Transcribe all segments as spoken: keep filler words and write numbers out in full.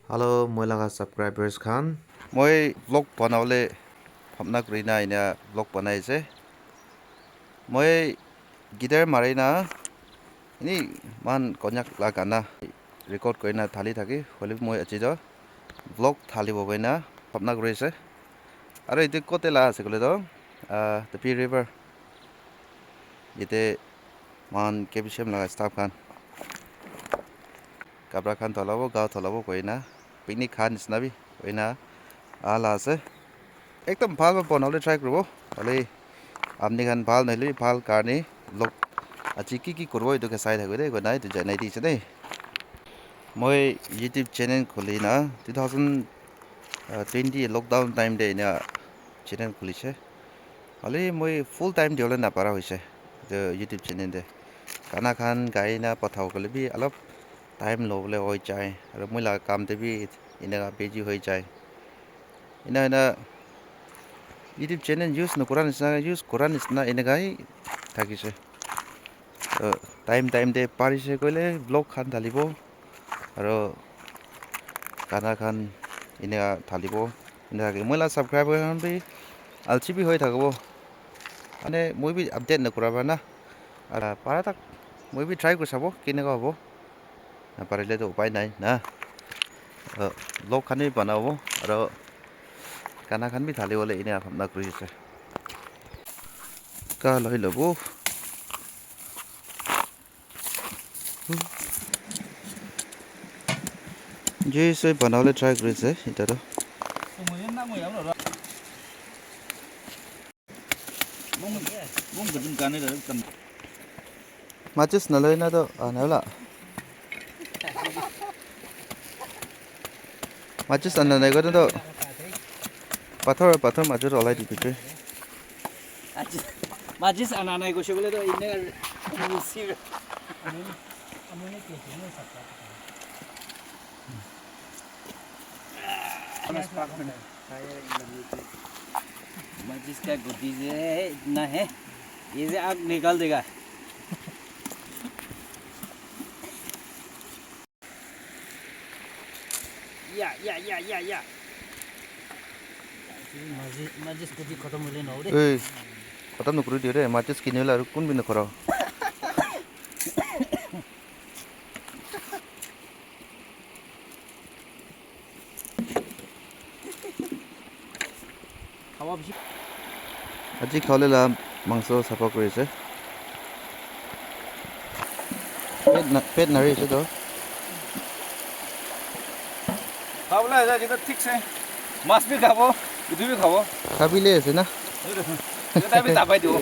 Hello, moi laga subscribers khan. Moi vlog banabole bhabna kurina ena vlog banai ase. Moi guitar marina ini man konyak la gana record kurina thali thaki. Hoile bi moi aji toh vlog thalibo koina bhabna kuri ase. Aro etu kote la ase koile toh, ah, Tapi River. Yate moikhan K B C M laga staff khan kapra khan dholabo, gao dholabo koina, picnic khan nisna bi koina aha la ase. Ekdam bhal para banabole try kuribo. Hoile apni khan bhal nahile bi bhal karne vlog aji ki ki kuribo etu ke sai thakibo de, koina etu janai di ase de. Moi YouTube channel khuli na two thousand twenty lockdown time te ena channel khulise. Hoile moi full time dibole napara hoise etu YouTube channel te. Gana khan gai na pathabo koile bi olop time lobole hoi jai. Aru moi laga kam te bi eneka busy hoi jai. Ena, ena YouTube channel use nokura nisna, use kura nisna eneka hi thakise. To time, time te parise koile vlog khan thalibo. Aro gana khan eneka thalibo. Eneka thaki moi la subscriber khan bi alchi bi hoi thakibo. Mane moi bi update nakura ba na. Ara para tak moi bi try kuri sabo keneka hobo. Naparile to upai nai na. Vlog khan bi banabo aro gana khan bi thalibo le eneka bhabna kuri ase. Ka loi lobo. Juice soi banabole try kuri ase eta toh. Matches naloi na toh, ah, naloi la. Matches ana nai koile toh pathor, pathor matches olai di bichoi. Matches ana nai koise koile toh ine. माचिस का गुटी जो है इतना है, ये से आग निकाल देगा। या या या या या। माचिस, माचिस गुटी खत्म होले नहुरे। Ei, khatam nokuri diyo de, matches kinibole aru kun bi nokhoro. Aji khawole la mangso sapha kuri ase. Pet na, pet nari ase toh. Khabole ase, etu thik se. Mas bi khabo, etu bi khabo. Khabile ase na? Eta bi dabai dibo.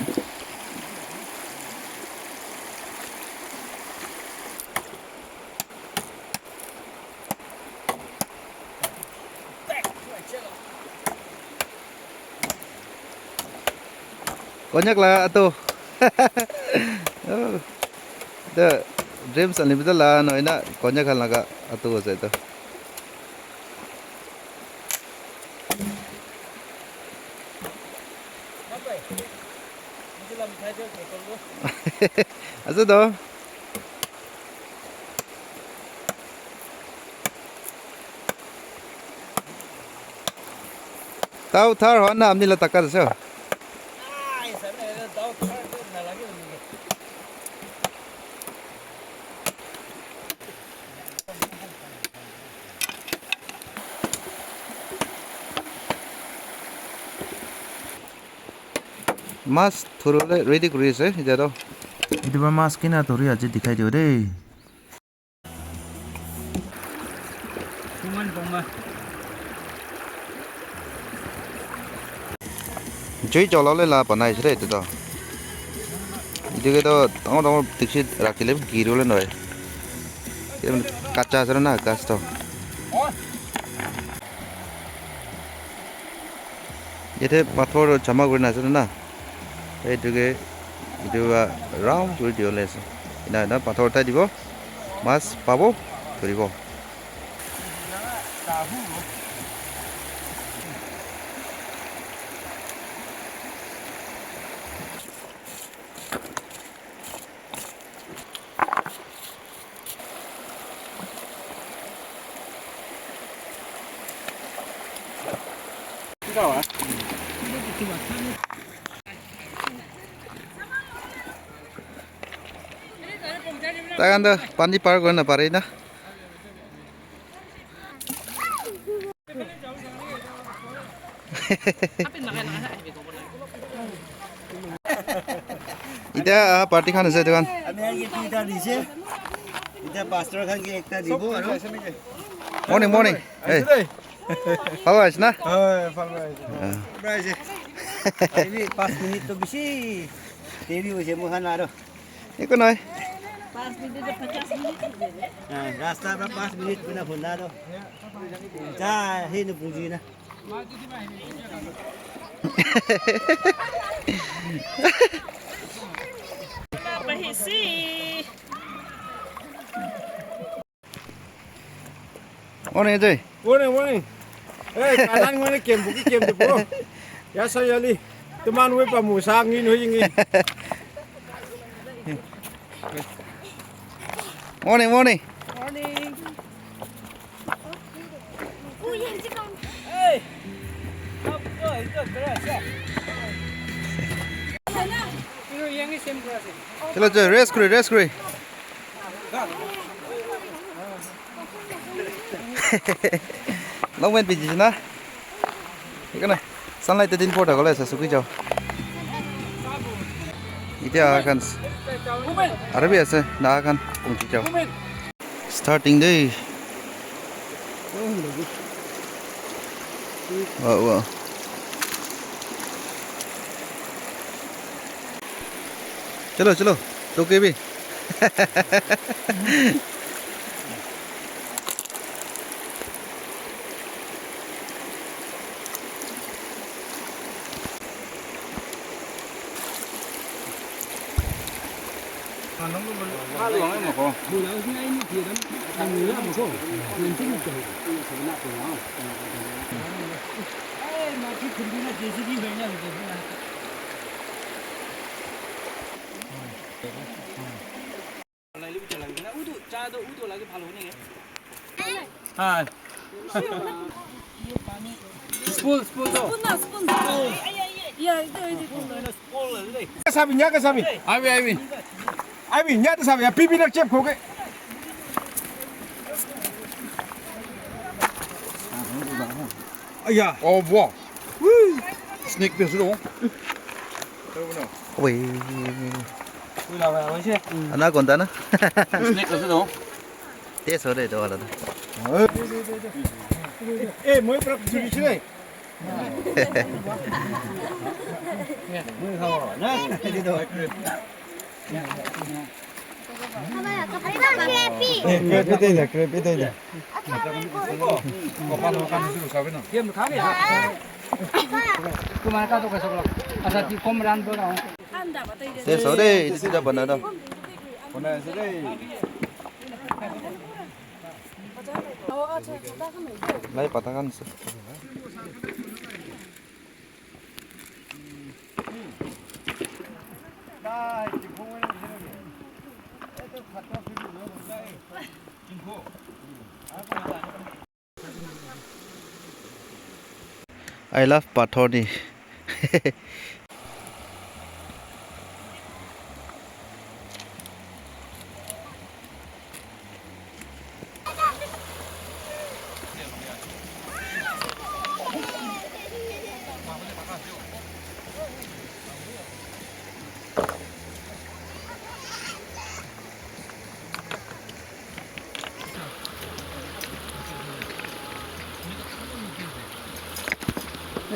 Konyak la ato. Oh. The dreams unlimited la no ina konyak khan laga ato ase to. Ase to. Tau thar hon na amni la takat ase. Mas thuribole ready kuri ase etia toh. Etu para mas kina thuri ase dikhai dibo de. Jui cholole la banai ase de etu toh. Etu ke toh dangor dangor dikchi rakhile bi giribole nohoi. Kacha ase na ghas toh. Yate pathor toh jama kurina ase na. Etu ke etu para round kuri dibole ase. Ena ena pathor uthai dibo. Mas pabo, dhuribo. Taikhan toh pani par kurina napare na. Etiya, ah, party khan ase etu khan. Ami khan ke duita dise. Etiya pastor khan ke ekta dibo aru. Morning, morning. Hey. Bhal ase na? Hoy, bhal ase. Ah. Bhal ase. Ebi pas minute to bishi deri hoise, moi khan aro. Eku nohoi. Pas minute to pachas minute hoise. Ah, rasta pra pas minute kuna phunda to. Ja, he no buji na. Morning, Ajay. Morning, morning. Hey, kanan ngone kembu ki kembu po. Ya sayali. Teman we pa musa ngin ho yingi. Morning, morning. Morning. Chalo, chalo, rest kuri, rest kuri. Long pant piji na. Ikana sunlight te din por thakole ase, sukhi jao. Etiya aha khan aro bi ase, naga khan pungchi jao. Starting dey. Wow, wow. Chalo, chalo. Toke bhi. Hi. Spoon, spoon to. Spoon na, spoon. Ya, itu, itu, itu. Sabi, nya ka sabi. Abi, abi. Abi, nya ta sabi. Ya, pipi nak chep khoke. Aya. Oh, wow. Snake pe suru. Oi. Anaconda na? Snake pe suru. Te sore to wala. Eh, moi pra juri chile. Moi khao na. Crab ite na, crab ite na. Te so de, iti sida bana da. Bana ase de. Lai pata khan ase. I love Pathor ni.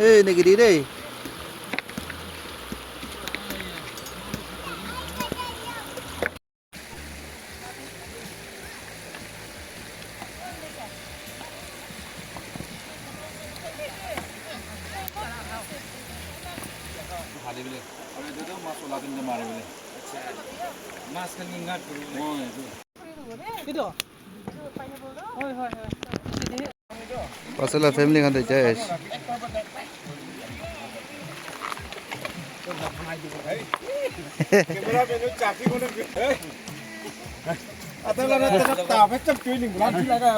Eh, negeri deh. Khali bole. Aru etu tu mas ola kena mare bole. Mas khan ingat kuri bole. Oh, etu. Pastor la family khan toh jai ase.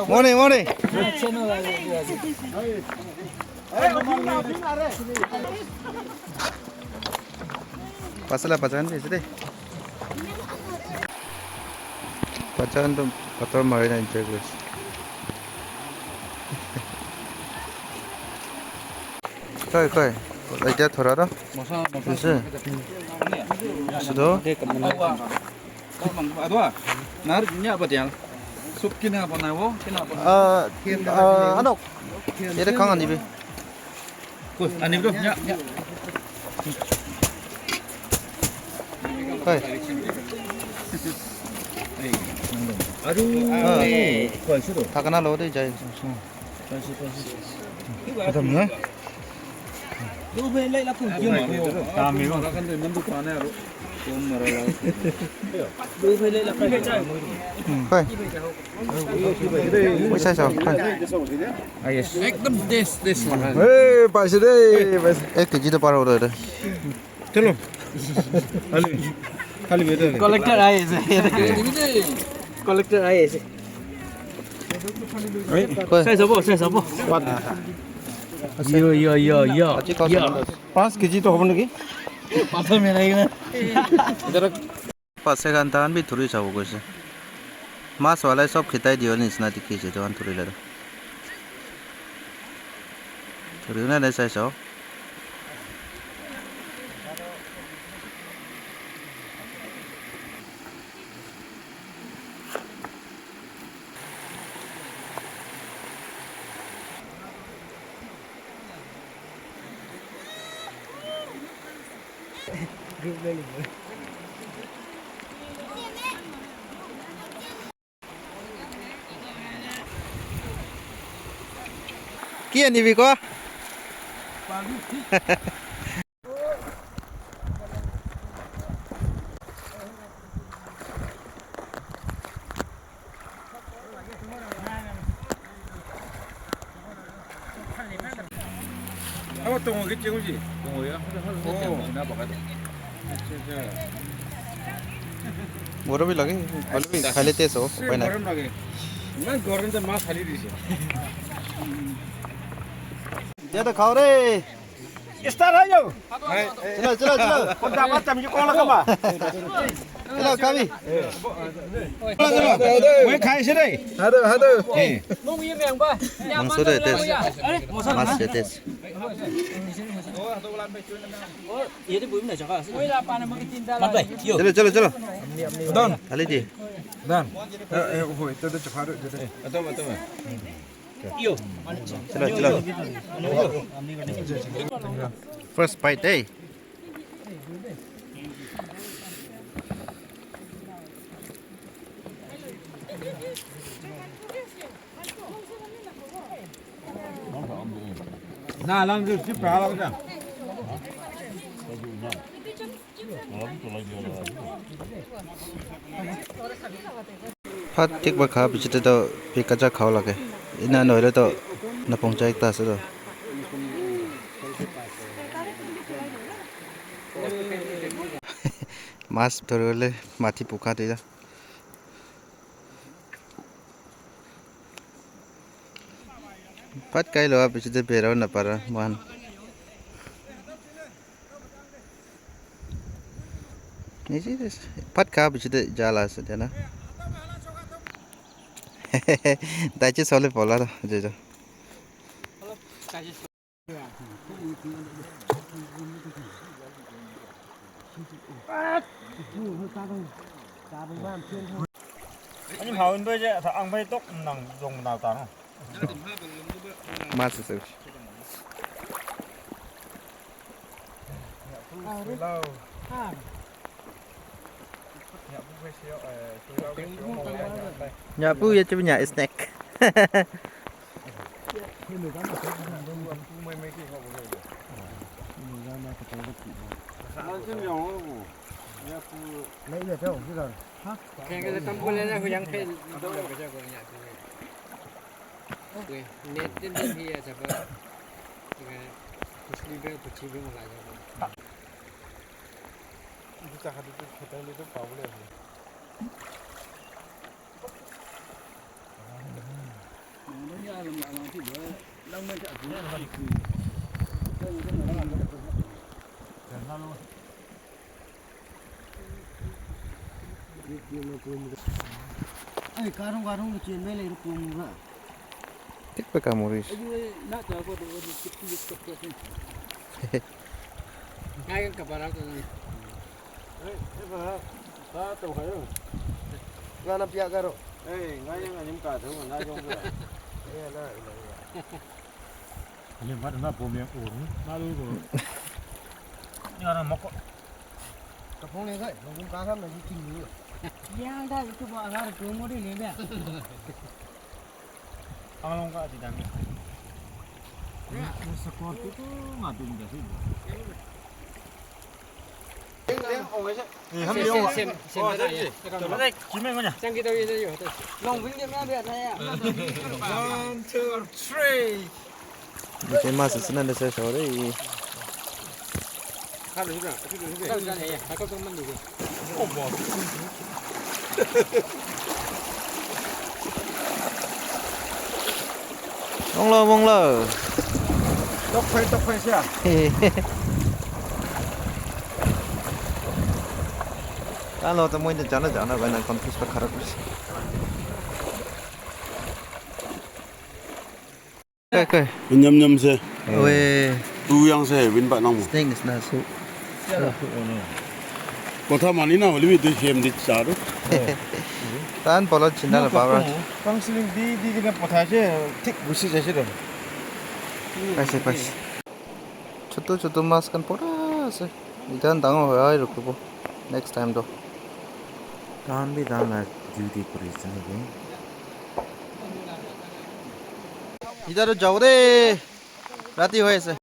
Morning, morning. Pasala pajan bi ase de. Pajan tu pator mari na enjoy kuri ase. Koi, koi. Etia thora toh. Mosa, mosa. Ase. Ase toh. Adua. Nar nya apa dia? Sup kina apa na wo? Kina apa? Ah, ah, ano? Yate khan anibi. Koi, ani bro, nya, nya. Koi. Aru, ah. Koi, sudo. Thakana lo de jai. Khatam na? Hoi. Hoi, sai sao. Hoi. Ah, yes. Ekdam taste, taste. Hey, paise de, paise. Ek K G to par ho raha hai. Chalo. Khali, khali beta de. Collector ahi ase. Collector ahi ase. Hoi. Sai sabo, sai sabo. What? Yo, yo, yo, yo. Aji kau yo. Paanch K G to hobo naki? Pathor milai kena. Paise khan tahan bi thuri sabo koise. Mas wala sob khitai diyo nisna dikhi ase, tahan thuri lare. Thuri na dai sai sao. Ki anibi ko? Abo tongo ke chengu ji? Tongo ya. Oh. Acha, acha. Gorom bhi lage, hoile bhi khai lete so, upai nai. Gorom lage. Iman gorom te mas khali dise. Jai to khao re. Star hai jo. Chalo, chalo, chalo. Kon ta mat tam ji kon la kama. Chalo, kami. Chalo, chalo. Moi khai ase dei. Hado, hado. Eh. Mangso de, tes. Mas de, tes. Chalo, chalo, chalo. Done. Khali di. Done. Eh, eh, hoi, to, to, chakha, to, to. Atom, atom. Chalo, chalo. First bite, eh? Na, lang tu si pra lang ta. Bhat thik para kha piche te toh bikacha khabo lage. Ena nohoile toh napongcha ekta ase toh. Mas dhoribole mati bukha de ja. Bhat khai loa piche te berabo napara moikhan. Niji de bhat kha piche te jala ase de na. Daichi sole pola do je jo. Ani mhau in boi je, ang bai tok nang jong nau ta no. Mas ase. Nya pu ye chu nya snack. Ai, karung karung lu chen mele ru pum ra. Tik pe ka moris. Ai, na ta ko do ko tik tik ko ko. Ngai ka bara ko. Eh, eh, ba, ba to khayo. Nga na pia karo. Eh, ngai nga nyim ka do na jong ba. Eh, na, na, na. Ini mat na bom yang ur. Na lu ko. Ni orang mokok. Kapong le kai, nunggu ka ham na ji ting lu. Yang da itu ba agar ko mo de le ba. Ang long ka di dami. Sa ko tu tu nga tu ni da si. One, two, three. Ni ke mas sina de se so re. Mong lo, mong lo. Tok phai, tok phai sia. Kan lo ta moi jana jana ba na confuse pa khara kuris. Kai, kai. Nyam nyam se. Oi. Tu yang se, win ba nang mo. Snake nisna su. Kotha mani na holi bi tu hem di charu. Tan polo chinda la baba. Counseling di di kena potha se, thik gusi jai se do. Paise, paise. Chotu chotu mas khan pura ase. Itan dangor hoi ai rukibo. Next time to. Tahan bi tahan la duty kuri ase naki? Ita to jabo de. Rati hoi ase.